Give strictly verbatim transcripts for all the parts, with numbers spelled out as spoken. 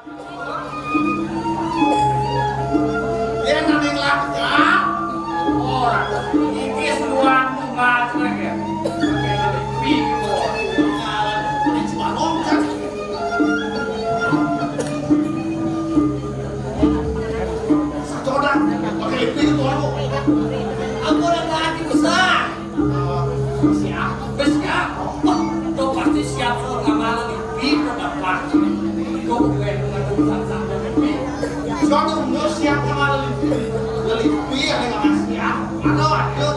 Yén nang ing lagak, ora iki seruan tumbas lagi. Sacodak, pakai lipi itu aku. Aku udah ganti besar. Siap, siap. Wah, to pasti siap soal ngamalan lipi, to dapat. To gue ngadu sang-sang lipi. Soalnya umur siap ngamalan lipi. Lipi ada ngamal siap. Atau ada,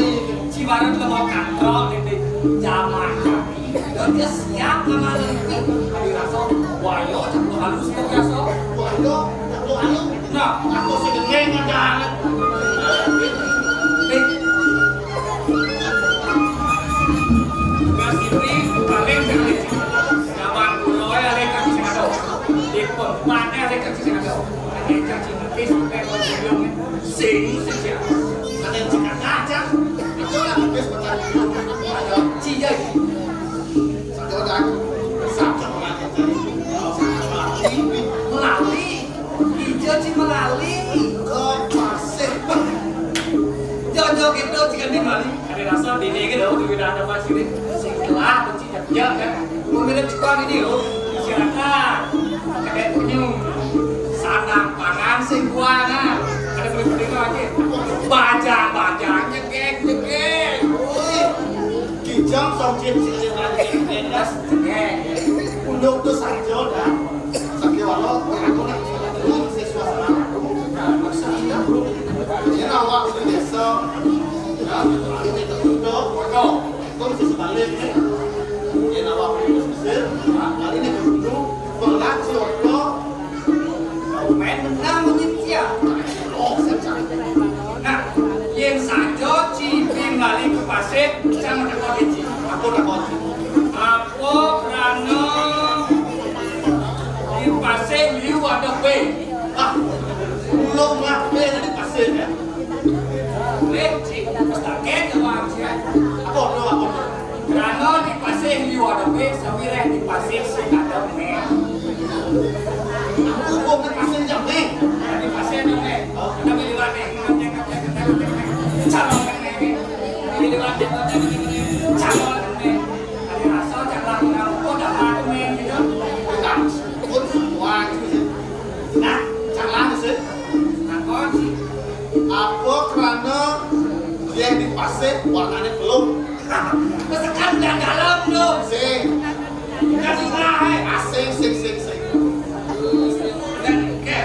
ya, si Barat lo mau kantor, lipi. Zaman kami, to dia siap ngamalan lipi. Hari raso, wayo, cak lo halus, to biasa. Wayo, cak lo halus. Nah, aku sing dengeng aja. Eh, Mas Ibri paling dari zaman kulo ya, lek kan sing ado. Di pempatnya, lek kan sing ado. Ada yang caci maki sampai ke ujung. Sing, sing siapa? Ada yang cakap aja. Itu lah habis bertanya. Ada cia. Satu orang. Satu orang. Melali. Ijo ci melali. Ke pasir. Jojo gitu, jika di melali. Ada rasa dini gitu, udah ada pasir. Sing telah, benci jajak kan. Mau mirip Jepang ini loh. Silakan. Kayak penyu. Sanang pangan sing kuana. Ada beli-beli lagi. Bajang-bajang, nyekek-nyekek. Kijang songkit sing lagi. Nyekek. Unduk tuh sajo dah. Sajo walau, aku nak dulu siswa sama. Maksudnya, bro. Ini awak udah biasa. Ya, ini tuh. Tuh. Kok bisa sebalik nih? Dia nawa Mesir, kali ini ke gunung, berlaci oto, main menang menyit dia. Oh, saya cari. Nah, yen sajo ci bin bali ke pasir, jangan ada kondisi. Aku udah kondisi. Apa kerana di pasir liu ada B? Ah, belum lah B di pasir ya. Wéh, Cik, wis kaget ya, Bang, ya. Apa no, apa no? Krana di pasir liu ada wéh, sawireh di pasir sing ada meh. Aku kok di pasir jam meh. Di pasir ada meh. Tapi liwat meh. Calon meh. Tapi liwat meh. Calon meh. Ada rasa calon meh. Kok dapat meh gitu? Nah, pun semua gitu sih. Nah, calon sih. Takon sih. Apa krana yén di pasir warnané pelung? Wis tekan udah dalam lho. Sing. Udah singgah, eh. Ah, sing, sing, sing, sing. Udah, oke.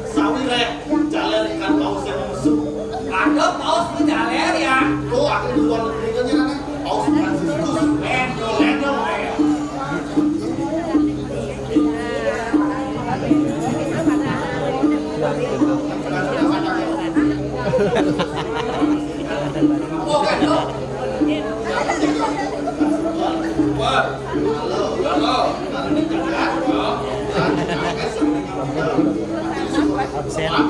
Sawireh jaler ikan paus yang mesu. Ada paus menjaler ya? Oh, aku di luar negeri kan ya, kan? Paus Franciscus. Lendo, lendo, eh. Absen. Nah.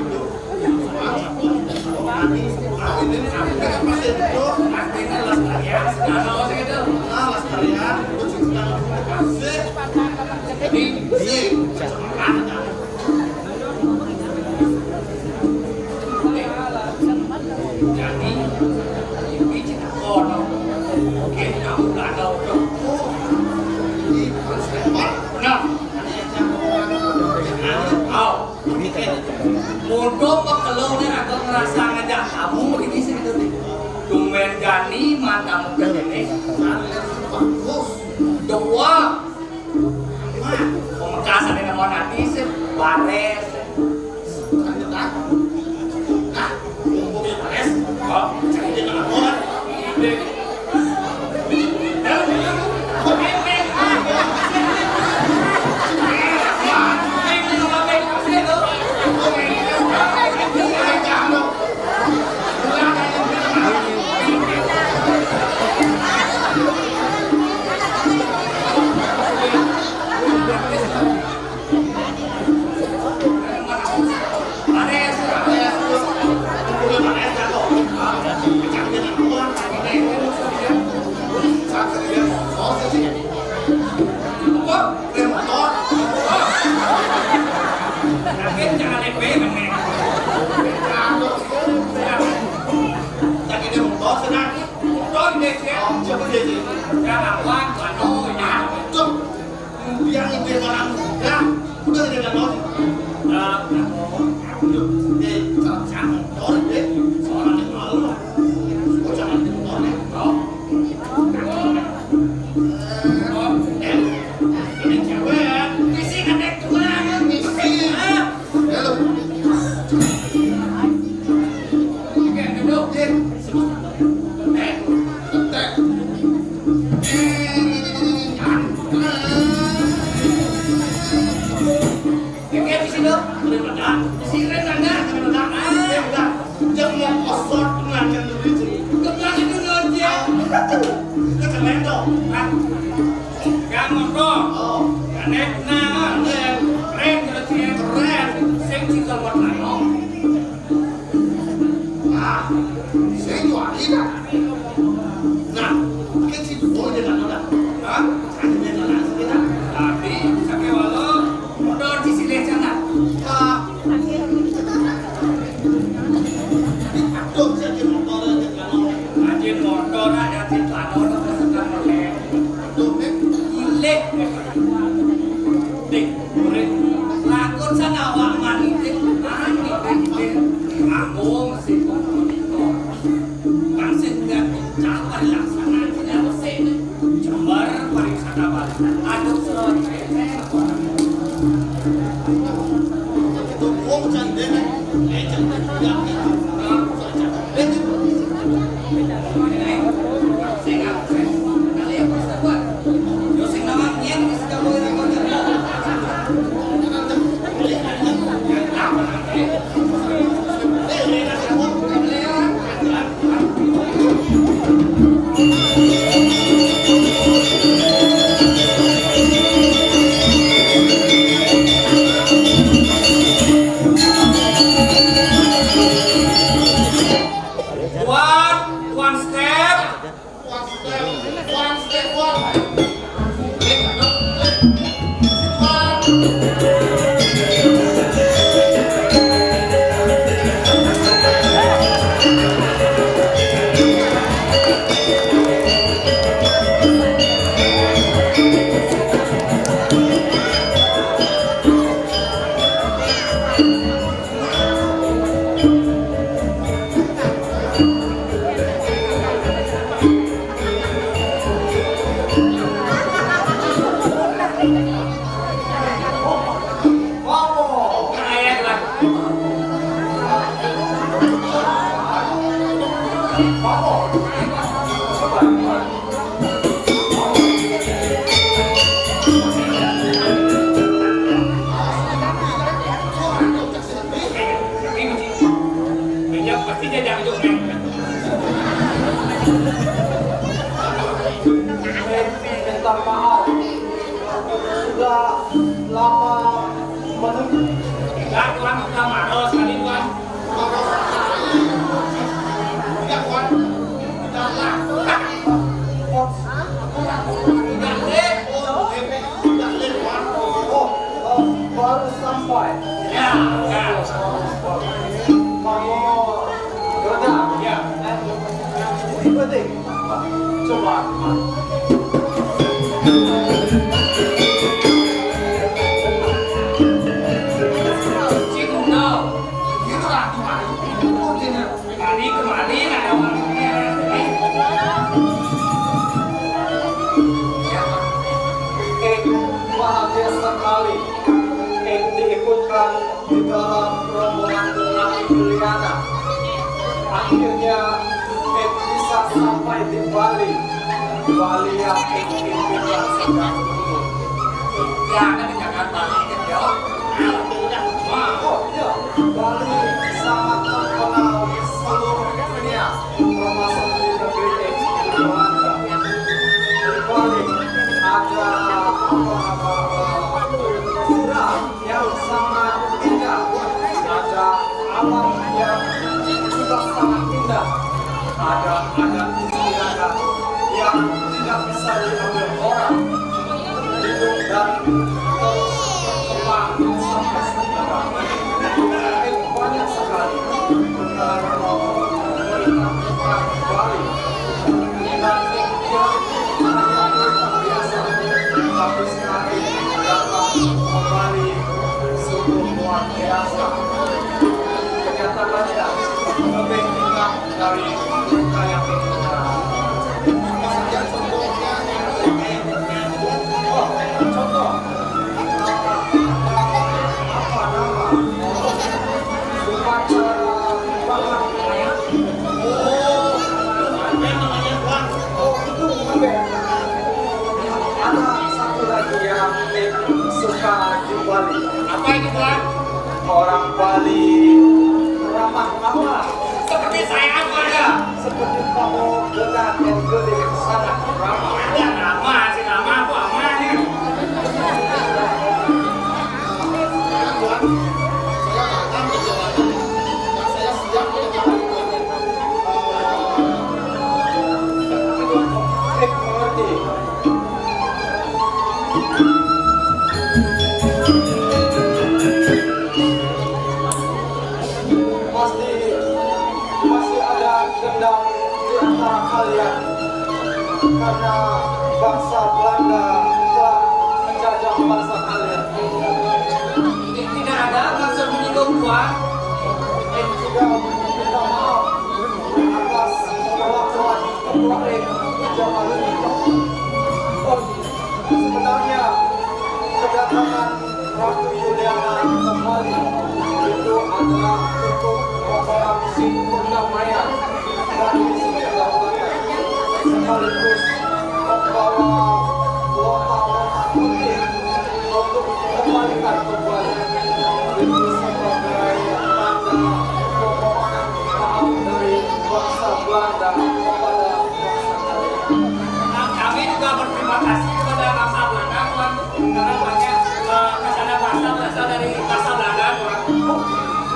Mudo pekelone aku ngerasa ngajak kamu ini sih gitu nih. Tumben gani matamu ke sini. Bagus. Dua. Pamekasan yang mau nanti sih bares. Nah, mumpung yang bares. Oh, cari dia kenapa? Tapi jangan lebih, Bang. Aduh. Tapi dia motor, senang. Motor, dia, dia. Oh, siapa dia, dia? Jangan, Bang. Aduh, ya. Tuh. Biar ibu yang orang muda, udah gede dan mau. Nah, udah, eh, kalau saya motor, eh, seorang yang malu. Oh, jangan di motor, eh. Oh. Oh, eh, ini cewek. Misi kan naik juga, ya, misi. Hah? Ya, lu. Oke, duduk, Jin. Eh, tek. Oke, di sini. Boleh meledak. Di sini, Ren, meledak. Meledak. Ah, ya, meledak. Dia mau kosong, meledak dulu, Jin. Meledak dulu, Jin. Kita keren dong. Hah? Pegang motor. Oh. Gandeng, nah. Keren, keren, keren. Sing, sing, kalau buat layong. Ah, sing, jualin, ah. Nah, kan si Duo dia nggak nolak. Hah? Ada dia nolak, kita. Tapi, sampai walau, motor di sini sana. Ah. Aduh, saya di motor aja, kan. Ajin motor aja, di motor, terus kan, oke. Aduh, eh. Ilik. Dik, murid, lakon sang awak mani, Dik. Mani, Dik, Dik. Aku masih motor. Bang sing nggak bincang, pada laksana, tidak usah, Dik. Jember, pariwisata Bali. Aduh, sorry. One, one step. One step, one step, one. Minta maaf, sudah lama menunggu. Enggak, Tuan, kita marah sekali, Tuan. Tidak, Tuan. Tidak lah. Tidak, Tuan. Oh, oh, baru sampai. Ya, ya. Kamu benar. Ya. Ikuti. Coba. Cikgu, no. Itulah Tuhan. Ikutin. Kembali, kembali, ada orang. Eh, bahagia sekali. Eh, diikutkan di dalam rombongan Anak Juliana. Akhirnya, eh, bisa sampai di Bali. Bali yang eh, impikan sejak dulu. Ya, kan di Jakarta, ya. Wah, oh, iya. Bali sangat terkenal di seluruh dunia, termasuk di negeri Belanda. Di Bali ada apa, apa, apa, pura yang sangat indah, ada alam yang juga sangat indah, ada adat istiadat yang tidak bisa diambil orang. Hidup dan terus berkembang Dari mereka yang berguna. Sebagai contohnya, oh, contoh. Apa nama? Upacara pembukaan. Oh, apa namanya, Tuan? Oh, itu bukan, Beb. Ada satu lagi yang Beb suka di Bali. Apa itu, Tuan? Orang Bali ramah tamah. Seperti saya apa ya? Seperti kamu dengan Gede sangat ramah. Ada nama, si nama apa namanya? Tuan, saya akan menjalankan. Saya siap menjalankan. Eh, mengerti. Pasti masih ada dendam di antara kalian karena bangsa Belanda telah menjajah bangsa kalian. Tidak ada maksud menyinggung, Tuan. Dan juga minta maaf atas perlakuan ketua Eng di zaman itu. Oh, sebenarnya kedatangan Ratu Juliana kembali itu adalah untuk membawa misi perdamaian dan misi kedaulatan, sekaligus membawa lontar-lontar putih untuk kembalikan kembali. Itu sebagai tanda permohonan maaf dari bangsa Belanda kepada bangsa kalian. Nah, kami juga berterima kasih kepada bangsa Belanda, Tuan, karena banyak, eh, kata-kata bahasa berasal dari bahasa Belanda, Tuan. Oh,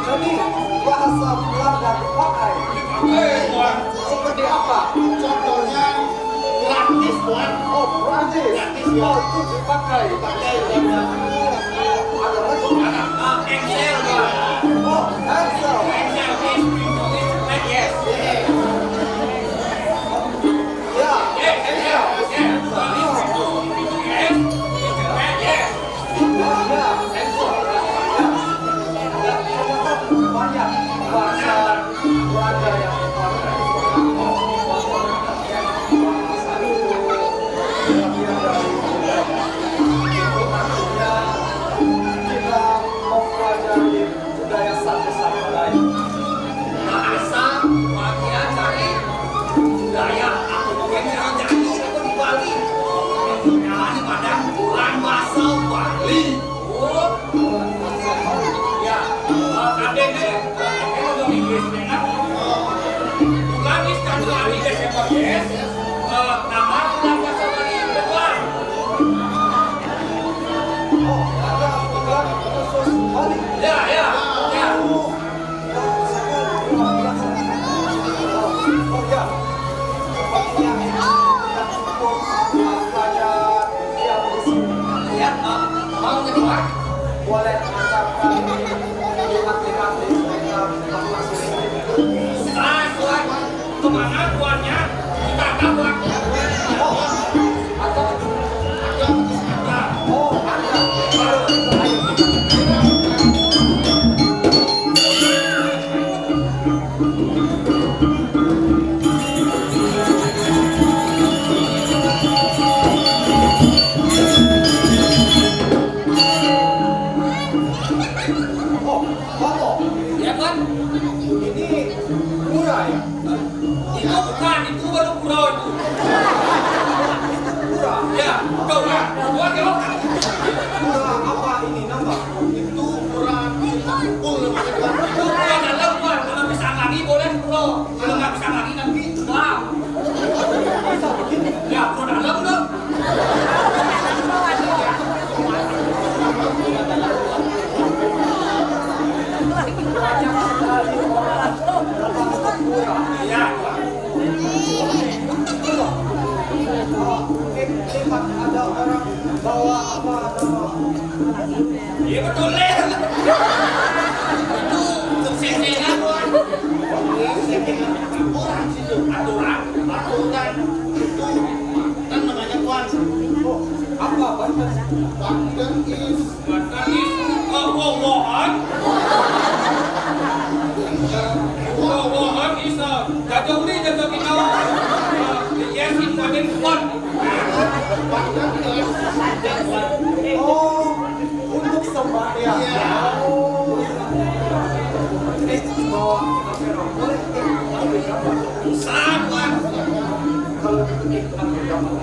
jadi bahasa Belanda dipakai. Dipakai, Tuan. Seperti apa? Contohnya, gratis, Tuan. Oh, gratis. Gratis, ya. Oh, itu dipakai. Dipakai, Tuan. Ada lagi? Ada, eh, cancel, Tuan. Oh, cancel. Cancel, yes. Yes. Ya, cancel. Yes, cancel. Yes. Yes. Ya, cancel. Ya. Ya, ternyata banyak bahasa Belanda yang dipakai. Bahasa itu bagian dari budaya. Itu artinya kita mempelajari budaya satu sama lain. Bahasa bagian dari budaya. Aku mungkin cara jadi aku di Bali. Ini pada orang bahasa Bali. Oh, ya. Eh, Ade deh, eh, ini ngomong Inggris, ya kan? Bulan ini satu hari Desember, yes. Eh, nama bulan bahasa Bali, Februari. Oh, ada bulan khusus Bali. Ya, ya, ya. Oh, ya. Makanya dia di sini. Ya, eh, mau ke luar? Boleh antar kami melihat-lihat di sekitar masing-masing. Bukan, Tuan. Kemana tuannya? Kita tabrak. Oh, ada. Ada. Oh, ada. Baru itu, ayo kita. Oh, Bapak. Ya, Tuan. Ini murah, ya? Itu bukan, itu baru pura itu. Pura. Ya, tuh, ya. Gua jawab. Pura apa ini nama? Itu pura kumpul namanya. Itu pura dalam, Pak. Kalau bisa lari boleh pura. Kalau nggak bisa lari nanti tenggelam. Bisa begitu. Ya, pura dalam tuh. Banyak sekali orang datang ke pura. Ya. Iya, betul, Lil. Itu untuk settingan, Wan. Settingan aturan situ. Aturan, aturan. Itu kan namanya Wan. Oh, apa, Banten? Banten is. Banten is. Oh, oh, Wohan. Wohan is, uh, Uli jaga kita. Yes, ikutin kuat. Oh, untuk semua ya. Oh. Eh, bawa kamera. Boleh, eh, ambil gambar. Sabar. Kalau gitu, eh, ambil gambar.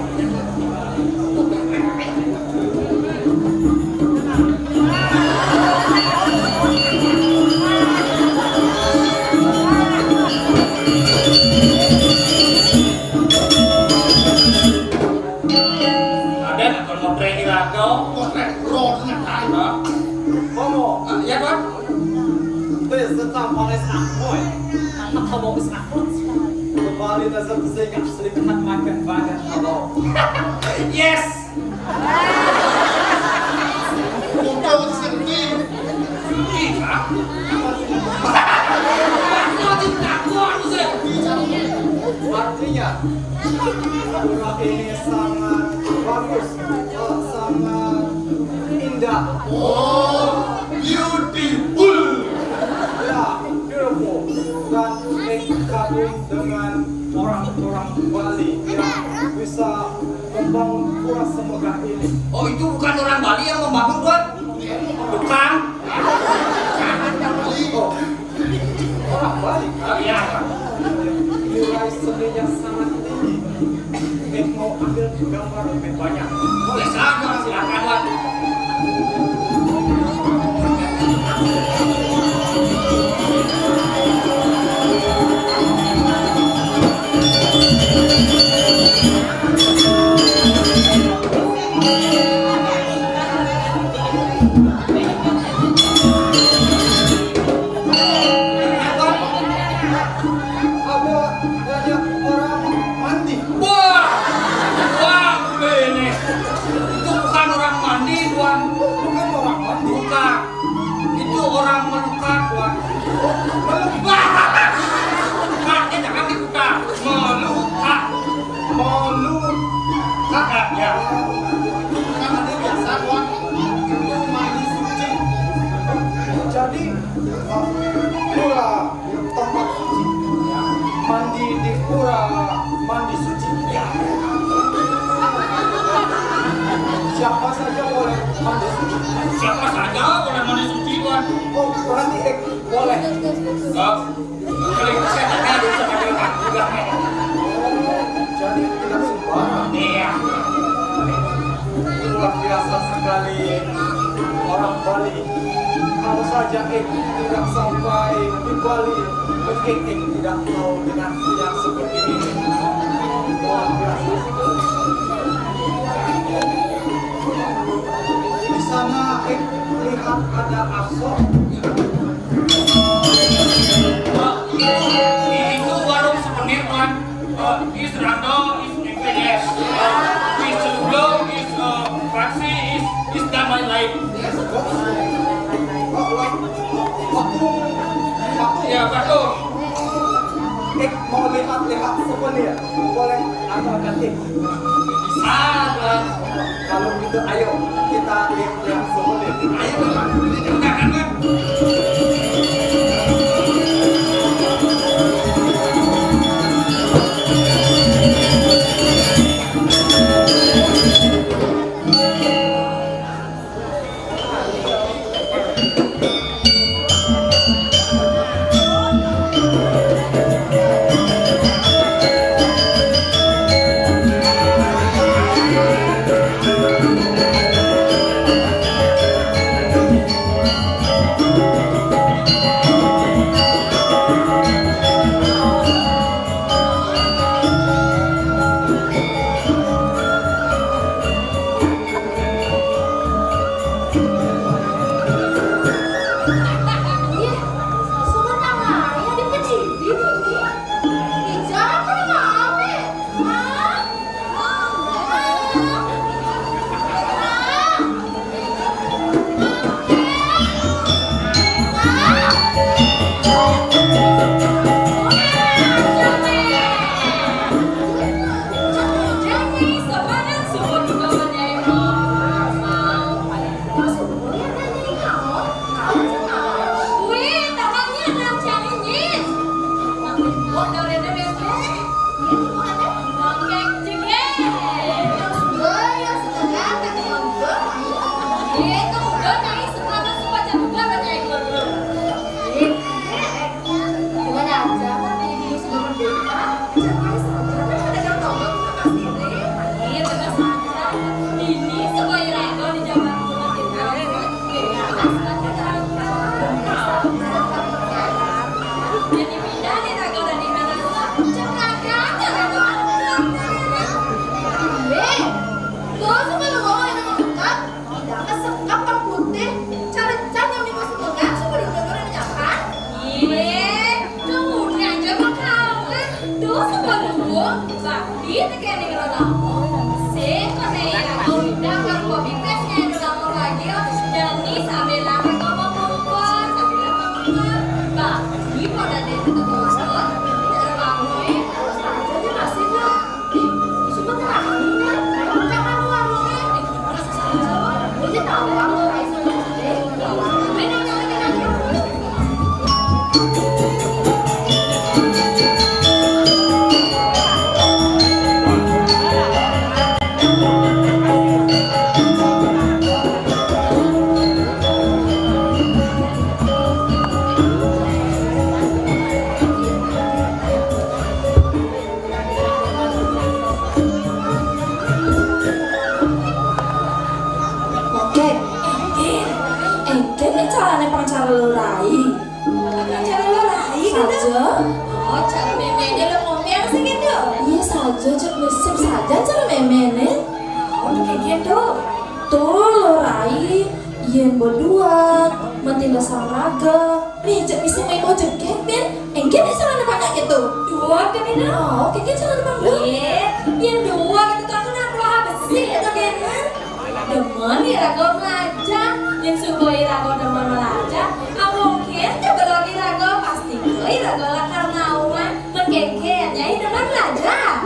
Raden, akan motret iraga. Motret, roh, ternyata. Hah? Ngomong. Ah, iya, Tuan. Terus tentang panas aku, eh. Apa mau bisa aku? Kembali dasar kesehingga sedikit makan banget, apa? Yes. Bukan seperti. Iya. Artinya, pura ini sangat bagus, eh, sangat indah. Oh, beautiful. Ya, beautiful. Dan, eh, kagum dengan orang-orang Bali yang bisa membangun pura semegah ini. Oh, itu bukan orang Bali yang membangun, Tuan? Bukan. Oh, orang Bali. Oh, iya. Nilai seninya sangat tinggi. Eh, mau ambil gambar lebih banyak? Boleh saja, silakan, Tuan. Ada banyak orang mandi. Wah, wah, udah ini. Itu bukan orang mandi, Tuan. Bukan orang mandi. Bukan. Itu orang melukat, Tuan. Melukat. Lukatnya jangan diputar. Melukat. Melukat. Ya. Itu kan ada biasa, Tuan. Itu mandi suci. Jadi, eh, pura tempat suci. Mandi di pura mandi suci. Ya. Siapa saja boleh mandi suci. Siapa saja boleh mandi suci, Tuan. Oh, berarti, eh, boleh. Oh, boleh. Saya tanya dulu sama dia, Pak. Jadi tidak sembarang. Iya. Luar biasa sekali orang Bali. Kalau saja Eki tidak sampai di Bali, mungkin Eki tidak tahu dengan yang seperti ini. Luar biasa sekali. Di sana Eki lihat ada aso. Itu warung souvenir, Tuan. Uh, is Rando, is N P D S. Uh, is Celublo, is, uh, Praksi, is, is dan lain-lain. Waktu, waktu, ya, waktu. Eh, mau lihat-lihat souvenir, boleh antarkan, eh. Bisa, Tuan. Kalau gitu, ayo kita lihat-lihat souvenir. Ayo, Tuan. Kita kan, Tuan. Oke, engké, engké né carané pang cara lo rai. Cara lo rai gitu? Saja. Oh, cara méméné lo ngomong sih gitu. Iya saja, cek mesip saja cara méméné. Oh, kayak gitu. Tuh lo rai, yén berdua, mati dasar raga. Nih, cek misi main mau jegek, Pin. Engké né salah nebak gitu. Dua kan ini? Oh, oke, kan salah nebak dua. Iya, yang dua gitu tuh aku nak keluar besi gitu kan. Demen irago belajar, yang suka irago demen belajar. Aku mungkin coba lagi irago, pasti irago lakar naungan. Mengkengken, nyai demen belajar.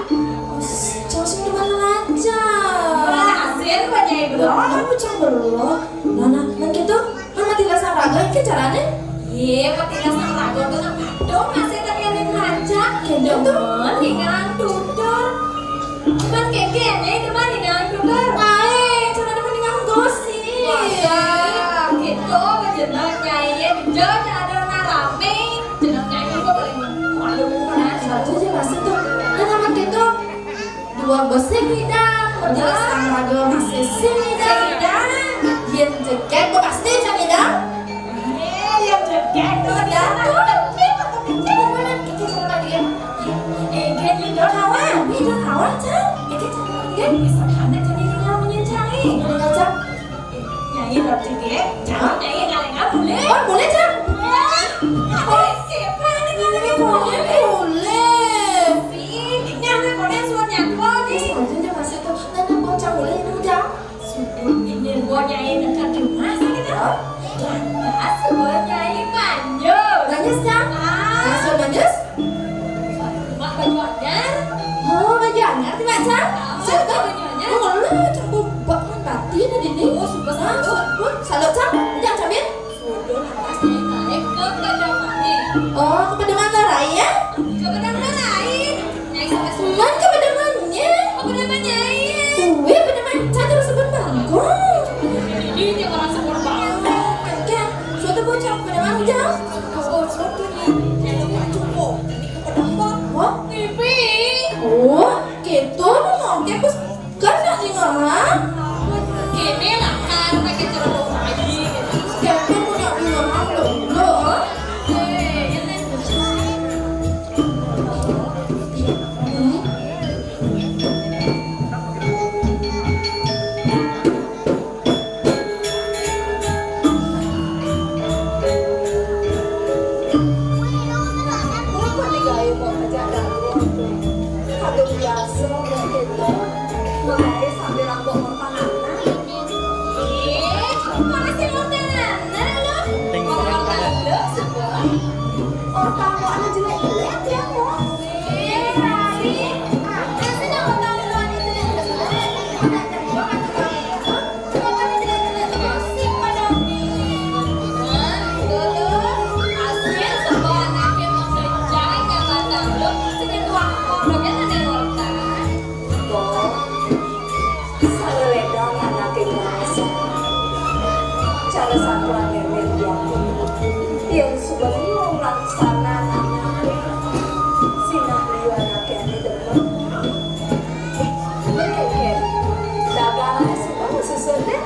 Cang sing demen belajar. Wah, asin kok nyai belum. Aku cang belum. Nah, nah, men gitu. Kan mati dasar raga iki carané? Iya, mati dasar raga tuh nang padung, masih tak eling aja. Gendong tuh. Demen ningalan tutur. Cuman kengkengnya itu mah ningalan tutur. Ae, cara demen ningalan gosip. Wah, gitu, bejeneng nyai. Jauh ada orang rame. Jeneng nyai kok paling malu, kan? Satu aja masuk tuh. Kan amat gitu. Dua bos sing ngidang, berdua sang raga masih sing ngidang. Sing ngidang. Yén jegek, kok pasti sing ngidang. Eh, yén jegek, kok pasti sing ngidang. Beneran, kiki sama lagi ya. Eh, kan ngidang kawan, ngidang kawan, Cang. Kiki sama lagi ya. Bisa ada jadi ngidang punya Cang, eh. Ngidang, Cang. Nyai dapet ya, Cang, nyai kaleng boleh. Oh, boleh, Cang. Boleh, boleh, boleh. Ih, nyana boleh suruh nyangkol nih. Saja aja masih tuh, kan yang bocah boleh itu, Cang. Sudah ini gua nyai dekat rumah sih gitu. Lantas gua nyai manjus. Manjus, Cang? Ah. Langsung manjus? Mak baju anyar. Oh, baju anyar, Mak Cang. Siapa? Baju anyar. Oh, lu cembung bak men mati tadi nih. Oh, sumpah, salut. Salut, Cang. Jangan cabin. Sudah, lantas nyai naik ke Padang Mane. Oh, ke Padang Mane lain ya? Ke Padang Mane lain. Nyai sampai sudah. Ke Padang Mane. Ke Padang Mane, Nyai. Wih, Padang Mane. Cang terus sebut bangkong. Ini tiap orang sebut bangkong. Kan, suatu bocah ke Padang Mane, Cang. Oh, suatu nih. Nyai cukup. Wah, T V. Oh, gitu, mau ngomong, bos. Kan nak dengar, ha? Kene lah, kan pakai celana lagi. Kene punya dengar, ha, lo, lo, ha? Kadung biasa wong kéto, mulai sambil rambut merpanganan. Ih, mana sih lo tanah lo? Orang-orang lo semua. Orang kamu anak jelek-jelek ya, Mo. Eh, Rani, ada sih nama tahu lo anak jelek-jelek. Anak jelek-jelek. Kok, saleledang anaké ngrasa. Cara satuan mémé diaku. Yén suba nyuwun laksana anaké. Sinah liya anaké demen. Kéngkén. Dagang suba susun deh.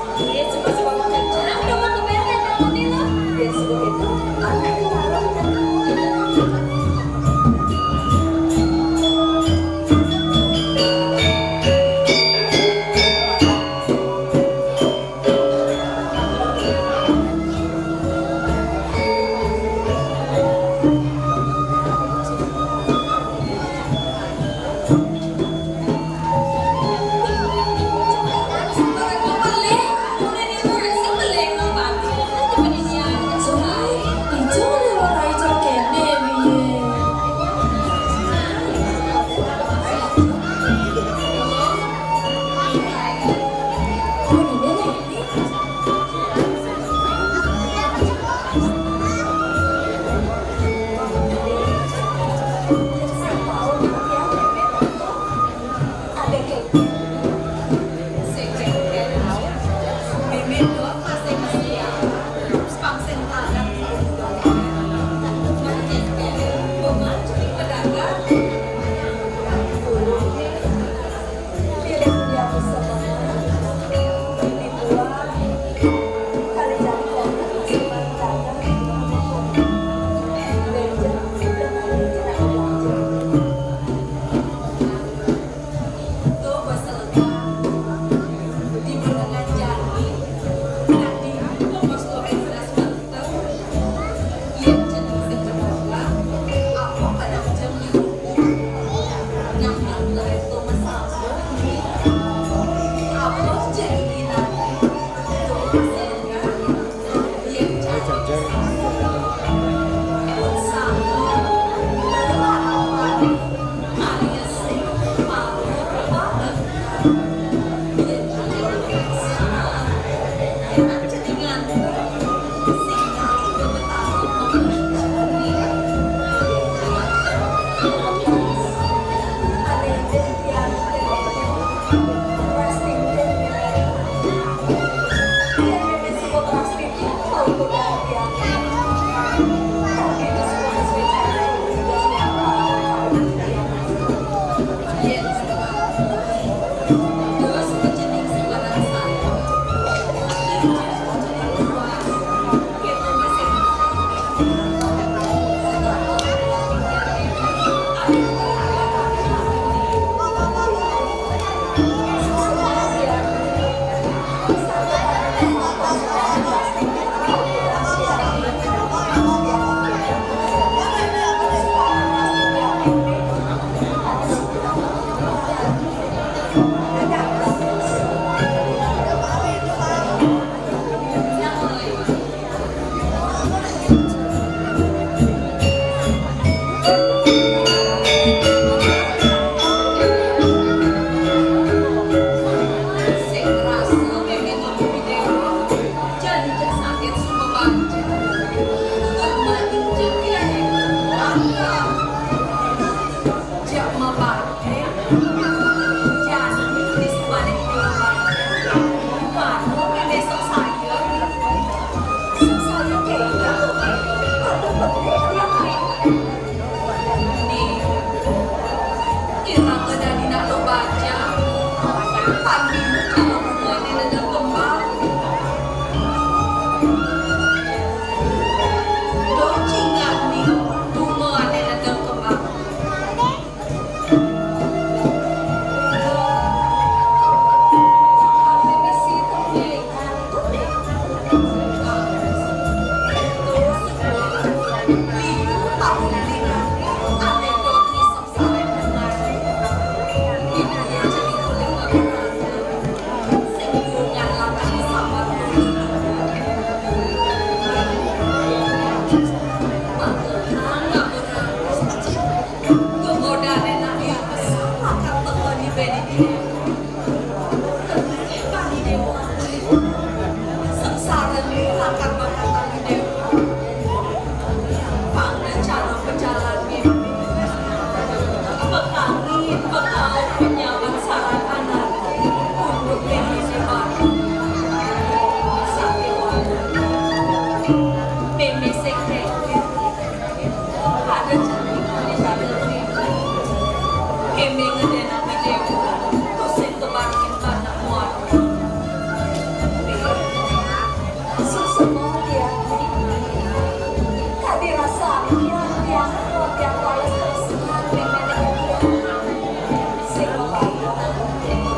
Sengsara ni lakar bakatang di déwék. Pangda cara bejalan mimpi. Pekangi, pekal penyawan saran anak. Untuk mimpi si baru. Sakéwala. Mémé sing réwél. Ada cantik, ada cantik. Kémé ngedénang di déwék, tusing kebarengin bana muara. Suksma tiang, kadi rasa tiang, tiang, tiang wales tresnan mémé. Sing tiang, tiang, tiang,